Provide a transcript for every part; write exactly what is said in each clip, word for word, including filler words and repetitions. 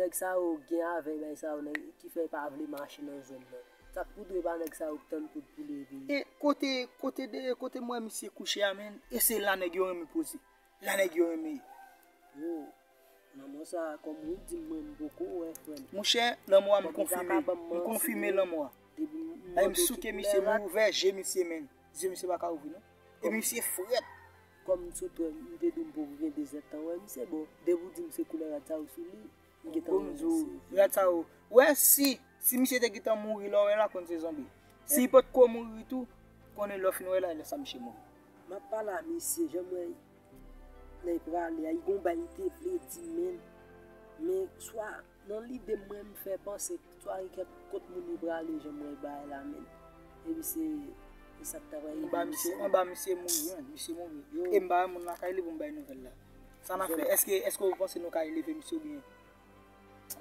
Nèg sa yo gen avè bay sa yo, nèg ki fè pa vle mache nan zòn nan. Sa k pou dwe pa nèg sa yo k tann kout poul yo epi. E kote, kote de, kote m wè misye kouche a, menn? E se la nèg yo renmen poze. La nèg yo renmen ye. Yo, lanmò sa, kòm ou di m, mwen, m poko wè, frè m. Monchè, lanmò a, m konfime. M konfime lanmò a. Ay, m souke misye, m ouvè je misye, menn. Je misye pa ka ouvri, non. Epi misye frèt. Kòm m sot wè, m te di w m poko gen de zèdtan wè misye, bon, depi w di m se koulè rad sa yo sou li, m gentan wè misye. Rad sa yo. Wè, si, si misye te gentan mouri, lè w wè la, konn se zonbi. Si li potko mouri tou, konnen lè w fin wè la, lè sa misye mouri. M ap pale a misye, jan m wè lè l prale a, li gon bagay li te vle di, menn. Men swa nan lide m, mwen, m fè panse swa li kèt kot moun li prale, jan m wè bagay la, menn. Epi se, se sa k ta pral rive misye. Anba misye mouri, wi, misye mouri. Yo. E m pa wè moun lakay li pou m bay nouvèl la. Sa n ap fè? Èske, èske w panse nou ka leve misye oubyen?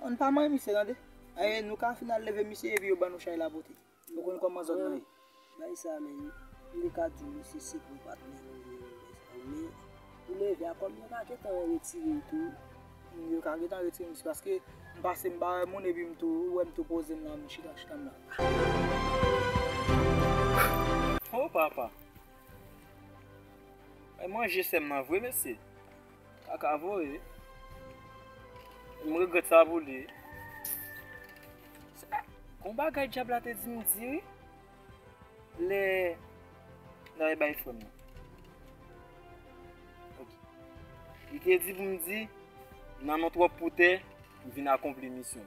Ann pa manyen misye, tande. Ayen, nou ka fin al leve misye epi yo ban nou chay la pote. Ou konn kòman zòn nan ye. Bay sa, men, m te ka di w misye se gwo patnè nou ye, men sa, men pou leve a, kòm yo ka gentan retire l tou. Yo ka gentan retire misye, paske m pase m pa wè moun, epi m tou, ou wè m tou poze m la, m chita, chita m la. O papa! Ay manje sè m nan vre, mesye. Kaka voye. M regrèt sa pou li. Gon bagay dyab la te di m di wi. Lè l al bay frè m nan. Ok. Li te di pou m di, nan non twòp pou tè, m vin akonpli misyon.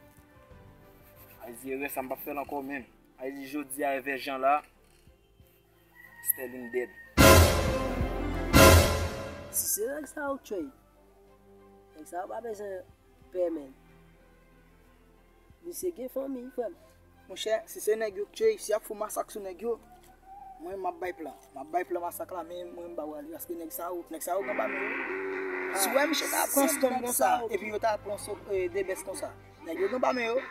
Ay di erè sa m p ap fè l ankò menm. Ay di jodi a evè jan la, Sterling dead. Si se nèg sa yo k tchwey, nèg sa yo pa bezwen pè, menn. Misye gen fanmi, frè m. Monchè, si se nèg yo k tchwey, si y ap fè masak sou nèg yo, mwen m ap bay plan. M ap bay plan masak la, men mwen m pa prale, paske nèg sa yo, nèg sa yo gen ba men yo. Si w wè misye ta pran Stone konsa, epi yo ta pran so, eh, Debès konsa, nèg yo gen ba men yo.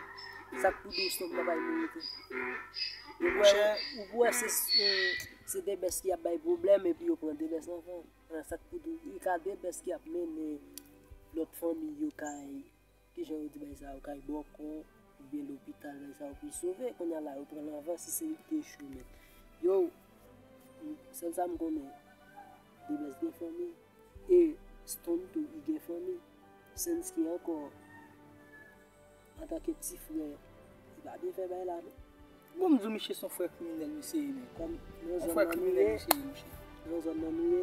Sa k pou di w Stone nan bay mouri tou. Ou wè, ou wè se, se, se Debès ki ap bay pwoblèm epi yo pran Debès anvan. Sa k pou di w, e ka Debès ki ap mennen lòt fanmi yo kay, kijan yo di bay sa yo, kay bòkò, oubyen lopital, bay sa yo pou sove. Kounye a la, yo pran l anvan si se li ki te echwe, men. Yo, sèl sa m konnen, Debès gen fanmi, e Stone tou, li gen fanmi. Senski ankò, antanke ti frè, li pa byen fè bay la, non. Bon, m di w, misye se yon frè kriminèl, misye ye, men. Kòm yon frè kriminèl, misye ye, monchè. Nan zòn nan nou ye,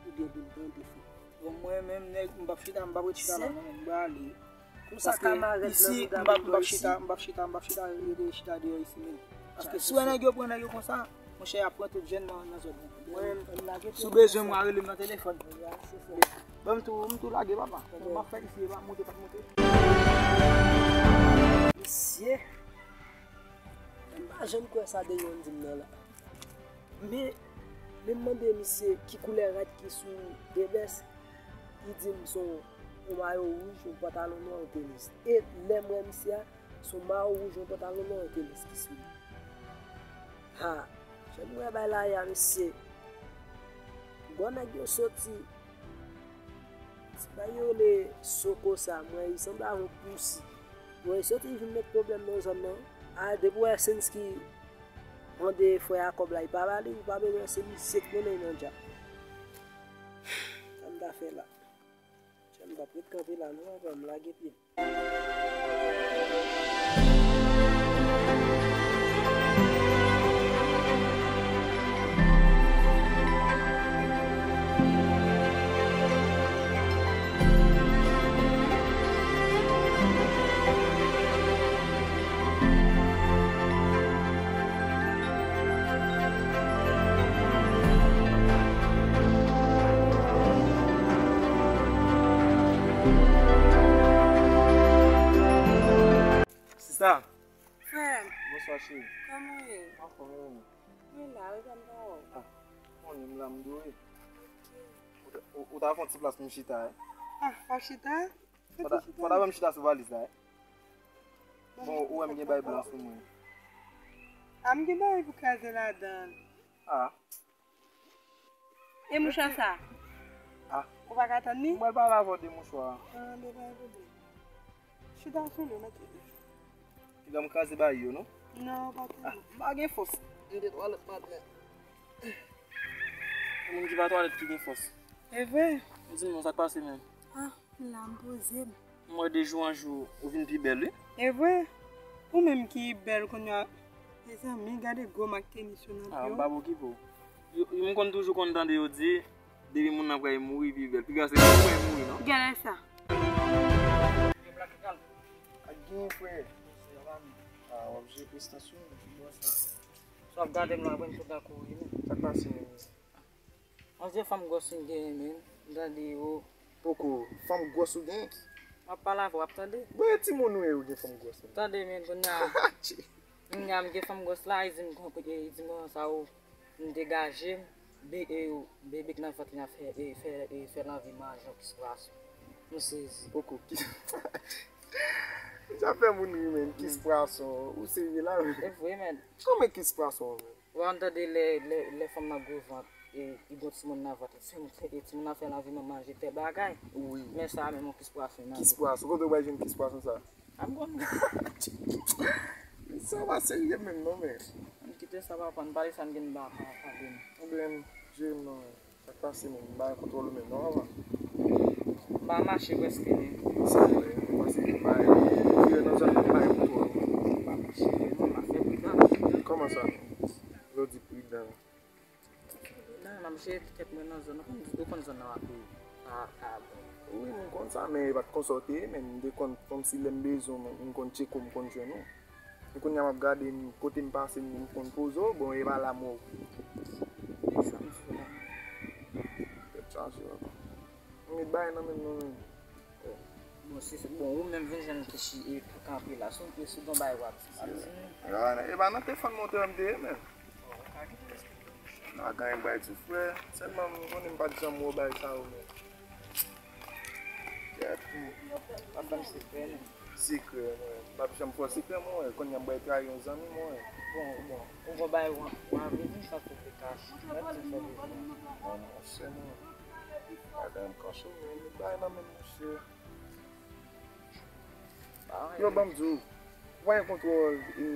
ou gen pou n tande, frè. Bon, mwen menm, nèg, m p ap chita, m p ap ret chita la, non, m prale. Paske isi, m p ap, m p ap chita, m p ap chita, m p ap chita, rete chita deyò isi, men. Paske si w wè nèg yo pran nèg yo konsa, monchè, y ap pran tout jèn nan, nan zòn nan. Mwen, si w bezwen mwen, rele m nan telefòn. Bon, m tou, m tou lage, papa. M ap fè isi, e pa monte, pa monte. Mesye, m pa janm kwè sa Deyon di m nan la. Men, lè m mande misye ki koulè rad ki sou Debès, li di m se yon, yon mayo wouj, yon pantalon nwa, yon tenis. E lè m wè misye a, se yon mayo wouj, yon pantalon nwa, yon tenis ki sou li. Ha! Jan m wè bay la ye a, mesye. Bò nèg yo soti. Ti bay yo rele Soko sa, mwen, li sanble a yon pousi. Mwen, li soti vin met pwoblèm nan zòn nan. A, depi w wè Senski mande frè a kòb la, li pa ba li, ou pa bezwen, se misye k mennen l nan djab. Sa m ta fè la? Jan m p ap ret kanpe la, non, papa, m lage pye m. Sista. Frè m. Bonswa, cheri. Kòman w ye? Anfòm, e ou menm? Mwen la wi, sa m pa wè w. Ah, konnen m la, m dwe. Ok. Ou ta, ou, ou ta fè yon ti plas pou m chita, e? Ah, w ap chita? Fò ta, fò ta ban m chita sou valiz la, e? Bon, ou wè m gen bay blan sou mwen. Ah, m gen bagay pou kraze ladan l. Ah. E mouchwa sa? Ah. Ou pa ka tann li? M pral pale avè w de mouchwa a. Ah, de bagay pou di. Chita sou li, mèt. Piga m kraze bay yo, non? Non, pa twò. Ah, m pa gen fòs. M te twalèt maten. Moun ki pa twalèt ki gen fòs. E vre? Di m non, sa k pase menm? Ah, m la, m poze m. M wè de jou an jou, ou vin pi bèl, wi. E vre? Ou menm ki bèl kounye a. Mezanmi, gade gwo mak tenis yo nan pye w. Ah, m pa okipe w. Yo, yo, m konn toujou konn tande yo di, depi moun nan prale mouri, pi bèl. Piga se moun prale mouri, non? Gade sa. Ak gen frè. Ah, w ap jere prestasyon. Sa w ap gade m la, mwen tout dakò, wi, men. Sa k pase menm? Ann di fanm gwòs m genyen, men. M tande yo. Poko, fanm gwòs ou genyen? M ap pale avè w, w ap tande? Bon, e timoun ou ye, ou gen fanm gwòs, men. Tande, men, kounye a, kounye a, m gen fanm gwòs la, e di m, e di m sa ou, m degaje m, be, e, bebe k nan vant li a fè, e, fè, e, fè l anvi manje yon kis pwason. M sezi. Poko, ki, sa fè moun ri, men, kis pwason, ou serye la, men? E vre, men. Kòman kis pwason, men? Ou pa konn tande lè, lè, lè fanm nan gwo vant, e, li gon timoun nan vant, e timoun nan fè l anvi manje tè bagay. Wi. Men sa menm yon kis pwason nan. Kis pwason, kote w bay jwenn kis pwason sa? A m konn. Sa pa serye menm non, men. Ann kite sa papa, ann pale sa n gen ba pa, pa de m. Ebyen, jere m non, men. Sa k pase menm? M pa gen kontwòl ou menm non, papa. M pa mache prèske menm. Sa vre, paske m pa gen, vire nan zòn nan, m pa gen kontwòl. M pa mache menm non, m ap fè pridan. Kòman sa? Lè w di pridan. Nan, m ap jere tèt mwen nan zòn nan. Ou konn zòn nan anpil. A, a, bon. Wi, m konn sa, men e pa t konsa w te ye, men m te konn, kòmsi lè m bezwen w, m konn tcheke w, m konn jwenn ou. Men kounye a m ap gade, m, kote m pase, m, m konn poze w, bon, e pa la m wè w. Sa m fè la? Tèt chaje, papa. M met bagay nan men m non, men. Bon, si, bon, ou menm vin jwenn m te chi, e, kanpe la. Si w, si w gon bagay w ap, ap di m. E pa nan, e pa nan telefòn mwen te wè m te ye, men. Bon, ou ka kite. M pa gen bagay tou, frè. Sèlman, m konnen m pa t janm wè w bagay sa yo, men. Kèt. W ap ban m sekrè, non? Sekrè, mwen. M p ap janm fè w sekrè, mwen. Kounye a m pral trayi yon zanmi, mwen. Bon, bon. Ou gon bagay w, w anvi di m, sa tou te kache. Mèt di m sa bezwen. Non, monchè, mwen. Gade m kanpe, mwen. Met bagay nan men m, monchè. Yo, ban m di w, ou pa gen kontwòl, e,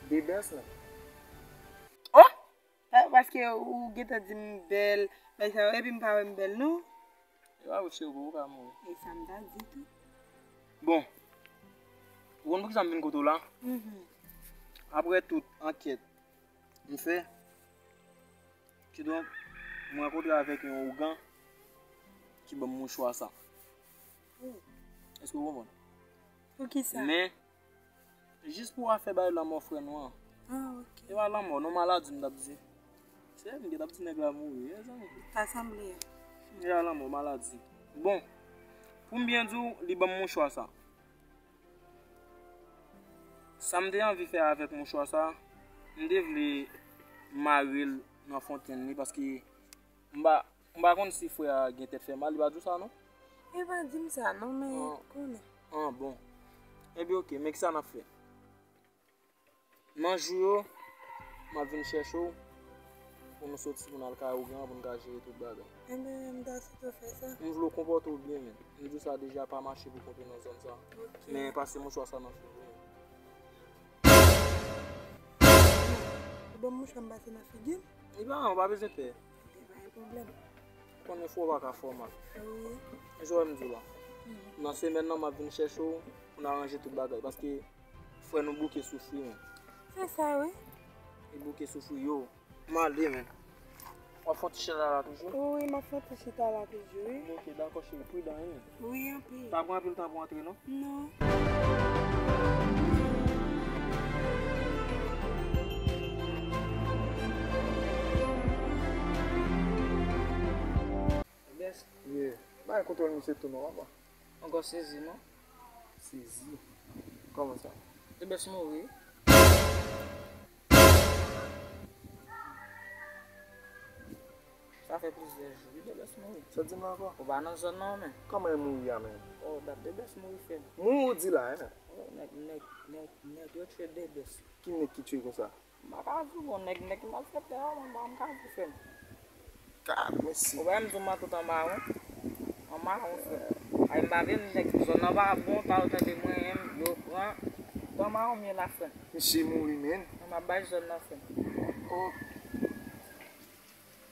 Bebès la. Oh! Pa, paske ou gentan di m bèl, bagay sa yo, epi m pa wè m bèl, non. E pa vre, cheri, ou pa mouri. E sa m ta di tou. Bon, ou konn poukisa m vin kote w la? Mhm. Apre tout ankèt m fè, kidonk, m rankontre avèk yon ougan ki ban m mouchwa sa. Oh. Èske w konprann? Poukisa? Men, jis pou afè bay lanmò frè nou an. Ah, ok. E pa lanmò, non, maladi m t ap di. Se m ki t ap di nèg la mouri, mezanmi. Ta sanble. E pa lanmò, maladi. Bon, pou m byen di w, li ban m mouchwa sa. Sa m te anvi fè avèk mouchwa sa, m te vle mare l nan fontenn li, paske m pa, m pa konn si frè a gen tèt fè mal, li pa di w sa, non? Li pa di m sa, non, men konnen. Ah, bon. Ebyen, ok, men kisa n ap fè? Nan jou yo, m ap vin chèche w pou nou soti, pou n al kay ougan an, pou n ka jere tout bagay. Ebyen, m ta sito fè sa. M vle w konpòte w byen, men. M di w sa deja, pa mache pou kont ou nan zòn sa. Ok. Men pase mouchwa sa nan figi w. Ou ban m mouchwa m pase nan figi m? Ebyen, ou pa bezwen pè. Ebyen, pa gen pwoblèm. Konnen fò pa ka fò mal. Wi. Men sa w wè m di w la. Mhm. Nan semèn nan, m ap vin chèche w pou n aranje tout bagay. Paske frè nou bouke soufri, men. Se sa, wi. Li bouke soufri, yo. M ale, men. W ap fè yon ti chita la toujou? Wi, m ap fè yon ti chita la toujou, wi. Ok, dakò, cheri. Pridan, wi, men. Wi, anpil. Pa pran anpil tan pou antre, non? Non. Best. Yeah. Bay kontwòl misye tou non, papa. Ankò sezi, non? Sezi? Kòman sa? Debès mouri. Sa fè plizyè jou, wi, Debès mouri. Sa di m la ankò? Ou pa nan zòn nan, men. Kòman e mouri a, men? Oh, dat Debès mouri, frè m. Mouri ou di la, en? Oh, nèg, nèg, nèg, nèg yo tchwe Debès. Ki nèg ki tchwe konsa? M pa ka di w, bon, nèg, nèg malfektè a, mwen, m pa ka di, frè m. Gad, mesye. Ou wè m di w manto t an mawon? An mawon, frè m. Ay, m pa vle m nèg zòn nan pa bon, pa yo tande mwen menm, yo pran. Tan mawon m ye la, frè m. Misye mouri, men. Nan m ap bay zòn nan, frè m. Oh.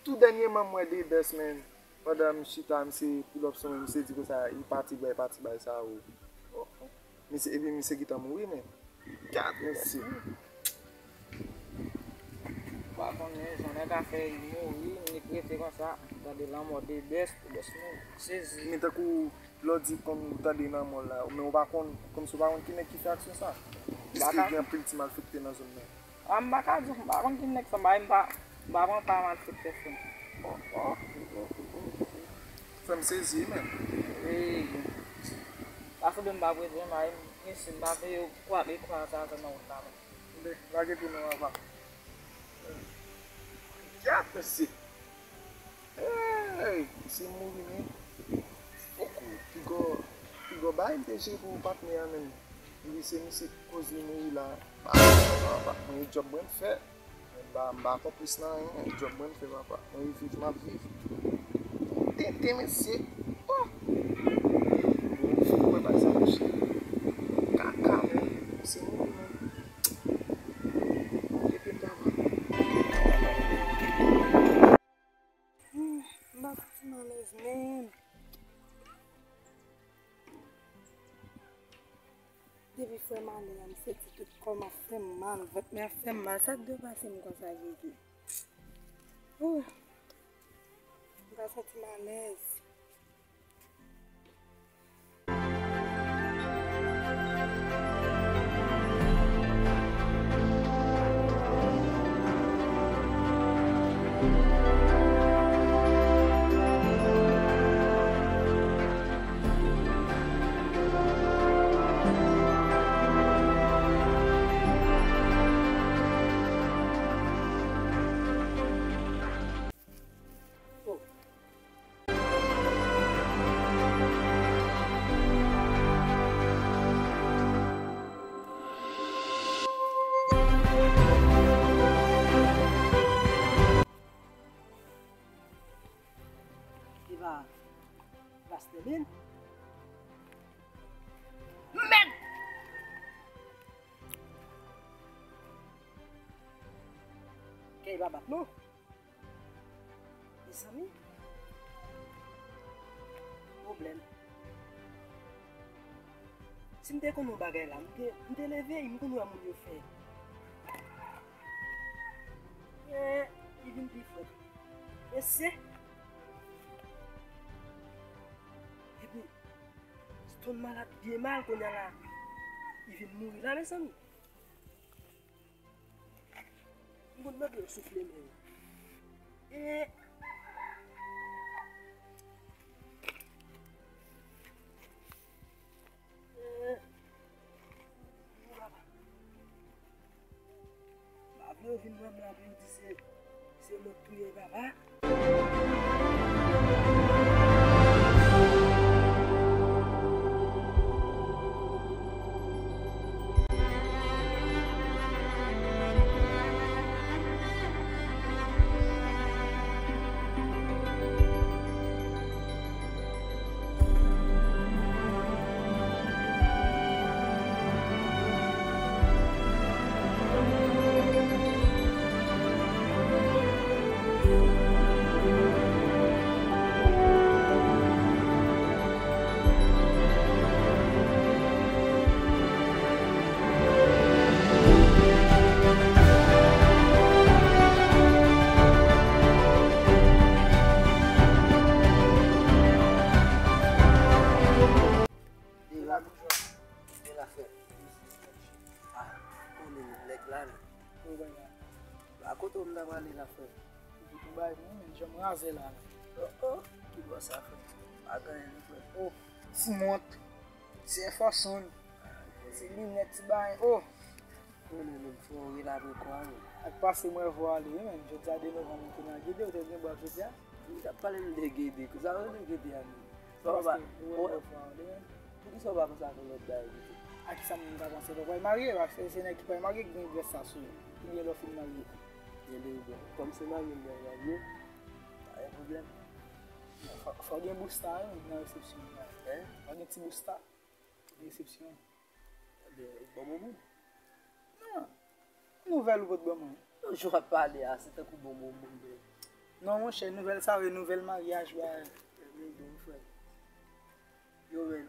Tou dènyèman, m wè Debès, men. Pandan m chita, misye pull up sou mwen, misye di konsa, li pati bay, pati bay sa, o. Oh, oh. Misye, epi misye gentan mouri, men. Gad, mesye. Ou pa konnen jan nèg a fè mouri, nèg rete konsa, gade lanmò Debès, Debès mouri. Sezi. Men tankou lè w di konn ou tande lanmò la, men ou pa konn, kòmsi ou pa konn ki nèg ki fè aksyon sa. Piske gen anpil ti malfektè nan zòn nan. A, m pa ka di w, m pa konn ki nèg sa, m pa, m pa, m pa pran pa malfektè, frè m. Oh, oh. Frè m sezi, men. Wi. Paske m pa prete, m pa, m, m pa vle yo kwape kwa sa, sa nan wout la, men. Lage tou non, apa. Gad, mesye. Hey, misye mouri, men. Fòk ou, piga, piga bay m te jere pou patnè a, men. Epi se misye k koz li mouri la. Apa, apa, mwen, e djòb mwen m fè. M pa, m pa konplis nan anyen, e djòb mwen m fè, papa. Mwen, e viv m ap viv. Tenten, mesye. Oh! Fòk mwen bay sa mache. Kaka, men. Misye mouri, men. Depi m pa wè. Hmm, m pa santi m alèz menm. Depi frè m ale a, m santi tout kò m ap fè m mal, vant mwen ap fè m mal. Sa k dwe pase m konsa, Jezi? Ouh, m pa santi m alèz. Li pa, li pa stèbil. Mèd! Kè li pa bat non. Mezanmi, pwoblèm. Si m te konn yon bagay la, m te, m te leve, m konn wè moun yo fè. Men, li vin pi fò. Mesye. Epi, Stone malad byen mal kounye a la. Li vin mouri la, mezanmi. M konn tande yo soufle men yo. E. E. Pa vle yo vin wè m la pou yo di se, se mwen k touye papa. Byen la, byen la, frè. Ah, konnen nèg la, men. Ou bay la. A kote w m ta prale la, frè? Ou bay mwen, men, jan m raze la, men. Oh, oh, ki bò sa, frè? Pa gen anyen, non, frè. Oh, ti mont, ti enfòsonn, ti linèt, ti bagay, oh. Konnen menm, frè, ou rele apre kwa, men. Ak pase mwen vwa li, wi, men. Jodi a de novanm, ou te nan gede, ou te gen bwa jodi a? Ou t ap pale m de gede, kousa ou de gede a menm? Sa w pa, paske ou wè lòt fwa, ou de menm. Poukisa ou pa panse ak yon lòt bagay pito? A kisa moun ka panse? Ou pral marye, paske se nèg ki pral marye ki gen grès sa sou yo. Oubyen lè w fin marye. Ebyen, bon, kòm se marye m pral marye, pa gen pwoblèm. Fò, fò gen bousta wi nan resepsyon an. Hein? Fò gen ti bousta nan resepsyon an. Ebyen, ou bon moun? Non. Nouvèl ou pot ban mwen? Non, jan w ap pale a, se tankou bon moun, men. Non, monchè, nouvèl sa yo, nouvèl maryaj, bagay. Men bon, frè. Yo, men,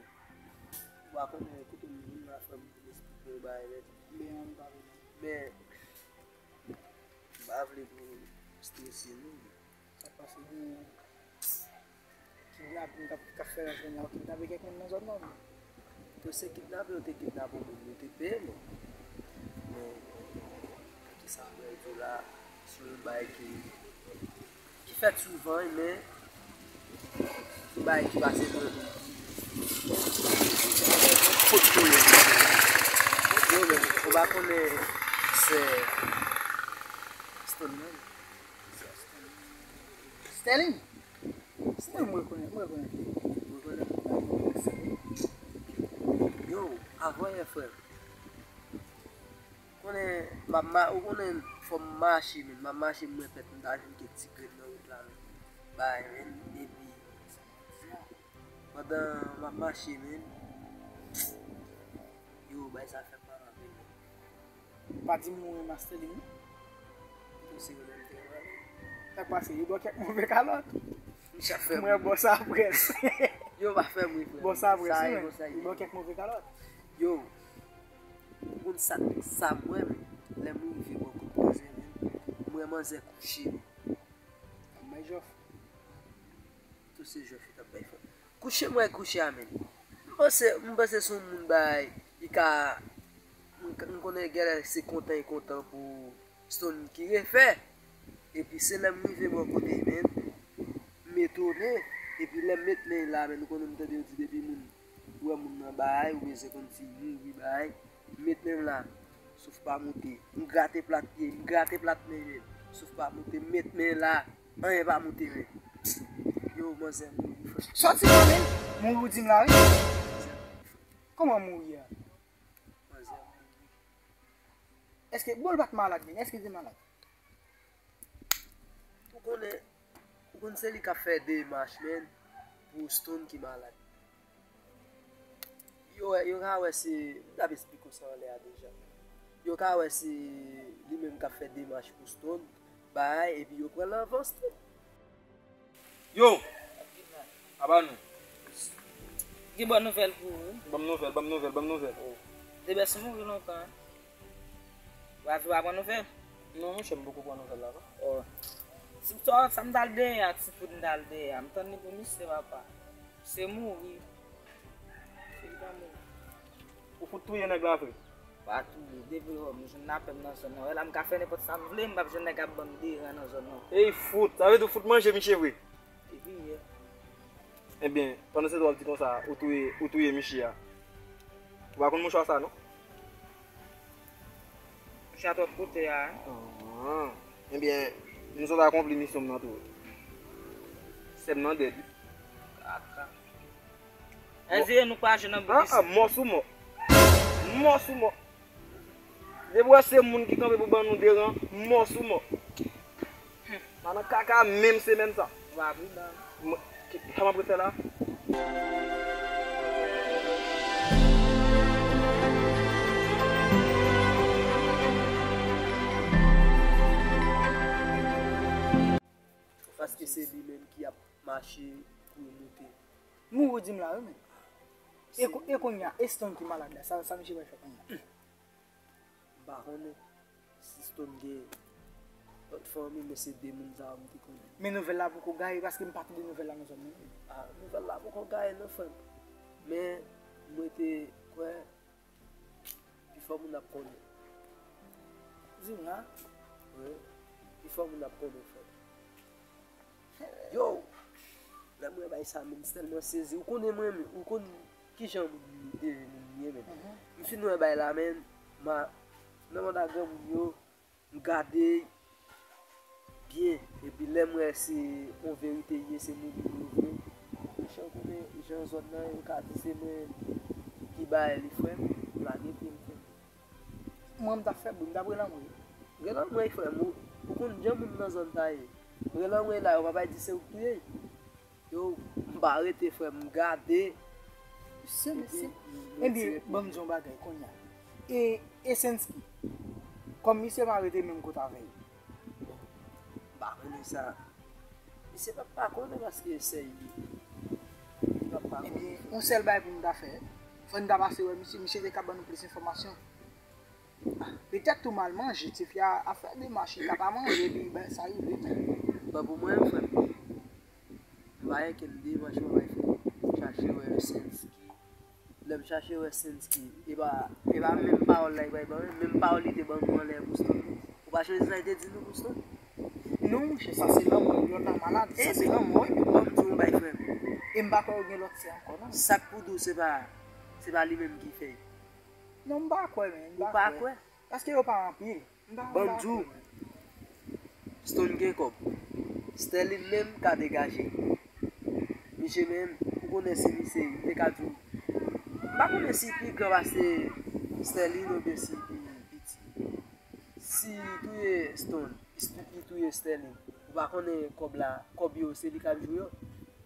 ou pa konnen kote m vin la, frè m, pou m esplike w bagay nèt. Men, m pa vle. Men, m pa vle pou w strese, non. Sa pase gen kidnaping k ap, k ap fè nan zòn nan, yo kidnape kèk moun nan zòn nan. Pou se kidnape, yo te kidnape yon moun, yo te peye nou. Men, kisa m pral di w la, se yon bagay ki, ki fèt souvan, wi, men yon bagay ki pase nan kot konnen. Yo, men, ou pa konnen se Stone nan. Sterling? Se mwen, mwen rekonèt, mwen rekonèt li. Ou rekonèt? Yo, avan yè, frè m. Konnen, m ap ma-, ou konnen, fò m mache, men m ap mache, m wè pèt, m ta jwenn kèk ti grenn nan wout la, men. Bay, men, epi, pandan m ap mache, men, yo, bay sa fè m mal anpil, men. Pa di m ou renmen Sterling, non? Ou se renmen m te renmen. Sa k pase? Yo ba w kèk move kalòt? Mwen bò sa près. Yo pa fè m ri, frè. Bò sa près, wi, men. Yo ba w kèk move kalòt. Yo, ou konn sa, sa m wè, men, lè m rive bò kote manzè, men, m wè manzè kouche. Ap bay jòf. Tout se jòf li t ap bay frè m. Kouche m wè kouche a, men. M panse, m panse se yon moun bay, li ka, m, m konnen genlè se kontan, li kontan pou Stone ki refè. Epi se lè m rive bò kote, men, m etone. Epi lè m met men la, men, ou konnen m tande yo di depi moun, ou wè moun nan bay, ou bezwen konn si mouri bay. M met men m la, souf pa moute. M grate plat pye, m grate plat men, men, souf pa moute. M met men la, anyen pa moute, men. Yo, manzè mouri, frè. Sòti la, men. Mouri ou di m la, wi. Kòman mouri a? Manzè mouri. Èske, bon, l pa t malad, men. Èske l te malad? Ou konnen, ou konn se li k ap fè demach, men, pou Stone ki malad. Yo, yo ka wè se, m t ap esplike w sa anlè a deja. Yo ka wè se li menm k ap fè demach pou Stone, bay, epi yo pran l anvan Stone. Yo! Aba nou. Gen bon nouvèl pou ou, wi. Ban m nouvèl, ban m nouvèl, ban m nouvèl. Debès mouri lontan, wi. W ap, w ap pran nouvèl? Non, monchè, m poko pran nouvèl la, non. Oh. Sa, sa m t al dèyè a, ti fout m t al dèyè a. M tann li pou misye, papa. Se mouri. Se li pa mouri. Ou fout touye nèg la vre? Pa touye, depi lò m jwenn lapè m nan zòn nan. Wè la m ka fè nenpòt sa m vle, m p ap jwenn nèg ap ban m deran nan zòn nan. Ey fout, sa vle di w fout manje misye vre? Epi ye. Ebyen, pandan se tan w ap di konsa, ou touye, ou touye misye a. Ou pa konn mouchwa sa non? Mouchwa twòp kote a, wi. Ah, ebyen, m sot akonpli misyon m nan tou. Sè m nan dèd wi. Kaka. Èzeye nou pa jwenn nan bout isi. Ah, ah, mò sou mò. Mò sou mò. Depi w wè se moun ki kanpe pou ban nou deran, mò sou mò. M a nan kaka menm semèn sa. Ou pa pridan. Mwen, ki, sa m ap ret fè la? Paske se li menm ki ap mache pou l moute. Mouri di m la wi men. E ko-, e kounye a, e Stone ki malad la, sa, sa misye pral fè kounye a? M pa konnen si Stone gen lòt fanmi, men se de moun sa yo m te konnen. Men nouvèl la poko gaye, paske m pa tande nouvèl la nan zòn nan. Ah, nouvèl la poko gaye non, frè m. Men mwen te kwè pifò moun ap konnen. Di m la. Wi. Pifò moun ap konnen, frè m. Yo! Lè m wè bagay sa, men m tèlman sezi. Ou konnen mwen menm, ou konn kijan moun, e, moun m ye, men. Mhm. M fin wè bagay la, men, m a, nan manda granmoun yo, m gade byen. Epi lè m wè se yon verite ye, se moun yo vre. Jan konnen, jan zòn nan, yo ka di se mwen ki bay li, frè m, m lage pye m, frè m. Mwen, m t ap fè bri, m t ap rele anmwey. Rele anmwey, frè m, ou, ou konn jan moun nan zòn ta ye. Rele anmwey la, yo pa bay di se ou k touye l. Yo, m pa rete, frè m, m gade. Mesye, mesye. Ebyen, ban m di yon bagay kounye a. E, e Sensky, kòm misye pa rete menm kote avè l. M pa konnen sa. Misye p ap pa konnen paske se li. Li p ap pa konnen. Ebyen, yon sèl bagay pou m ta fè. Fò n ta pase wè misye, misye te ka ban nou plis enfòmasyon. Petèt tou m al manje, tifi a ap fè demach, li ka pa manje, epi sa rive tou. Bon, pou mwen, frè m, m pa gen kenn demach mwen pral fè. Chache wè Sensky. Lè m chache wè Sensky, e pa, e pa menm pawòl la li pral ban mwen, menm pawòl li te ban nou anlè pou Stone. Ou pa sonje sa li te di nou pou Stone? Non, monchè, sa se lanmò, lòt la malad, sa se lanmò, wi. Bon, m di w yon bagay, frè m. E m pa kwè yo gen lòt sè ankò, non. Sa k pou di w se pa, se pa li menm ki fè l? Non, m pa kwè, men, m pa kwè. Ou pa kwè? Paske yo pa anpil. M pa, m pa kwè, men. Ban m di w, Stone gen kòb. Sterline menm ka degaje. Misye menm, ou konnen si misye, m te ka di w. M pa konnen si li pi gran pase Sterline oubyen si li pi piti. Si li touye Stone, si li touye Sterline, ou pa konnen kòb la, kòb yo, se li k ap jwe yo.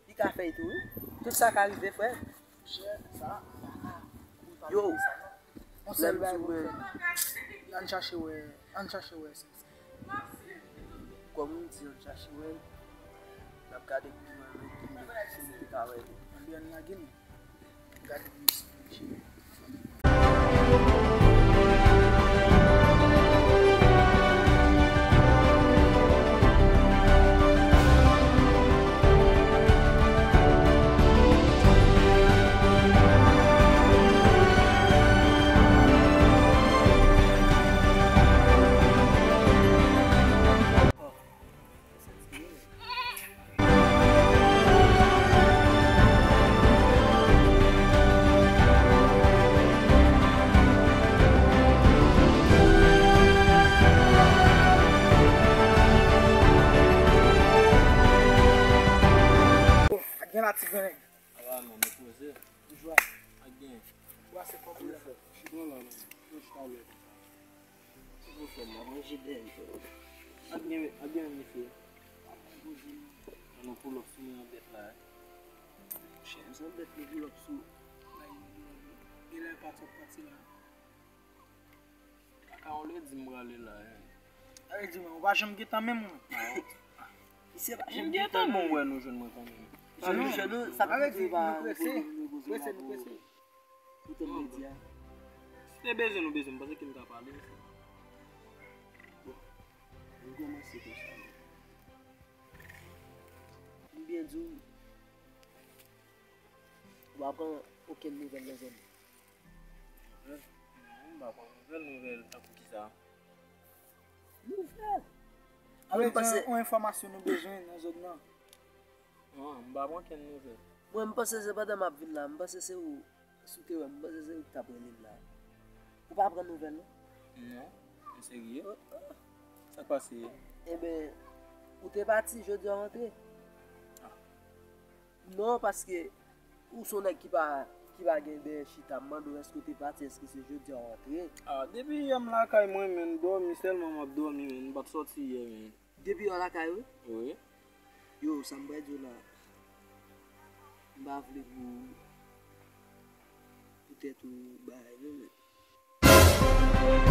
Li ka fè l tou, wi. Tout sa ka rive, frè. Yo, yon sèl bagay pou m fè. Ann chache wè, ann chache wè Sensky. Kòm ou di, ann chache wè l. N ap gade pou nou wè men ki si nou te ka wè li. Ann lage l. Gade pou nou si nou jere. Gen la ti grenn. Apa non, nou poze. Toujou ap gen. Bwa se kòb ou la. Chita la, non. Yo chita ou la. Ti gwo frè m, m ap manje byen, frè. Ap gen, ap gen annife. An nou pull up sou men an bèt la, eh. Chè, se an bèt nou pull up sou. Gen lè pa twòp pati la. Kaka, ou lè di m prale la, eh. Sa vle di, men, ou pa janm gentan menm, ou. Misye pa janm gentan, men w wè nou jwenn mwen kanmenm. Jwenn nou, jwenn nou, sa k koute pa nou poze, nou poze la pou. Prese, nou prese. Ou tann medya. Si te bezwen nou bezwen m, panse ke m ka pale. Bon, nou kòmanse konsa. M byen di w, ou pa pran okenn nouvèl nan zòn nan. Nouvèl? Non, m pa pran nouvèl, nouvèl tankou kisa? Nouvèl? Mwen, mwen panse yon enfòmasyon nou bezwen nan zòn nan. Non, m pa pran okenn nouvèl. Mwen, m panse se pandan m ap vin la, m panse se ou, si w te wè m, m panse se ou ki t ap rele m la. Ou pa pran nouvèl, non? Non, m serye. Oh, oh. Sa k pase? Enben, ou te pati, jodi a w antre? Ah. Non, paske ou se yon nèg ki pa, ki pa gen dèyè chita. M mande w èske w te pati, èske se jodi a w antre? Ah, depi yè m lakay mwen, men, dòmi sèlman m ap dòmi, men, m pa t sòti yè, men. Depi yè w lakay ou? Wi. Yo, sa m pral di w la, m pa vle pou, poutèt ou bagay, non, men.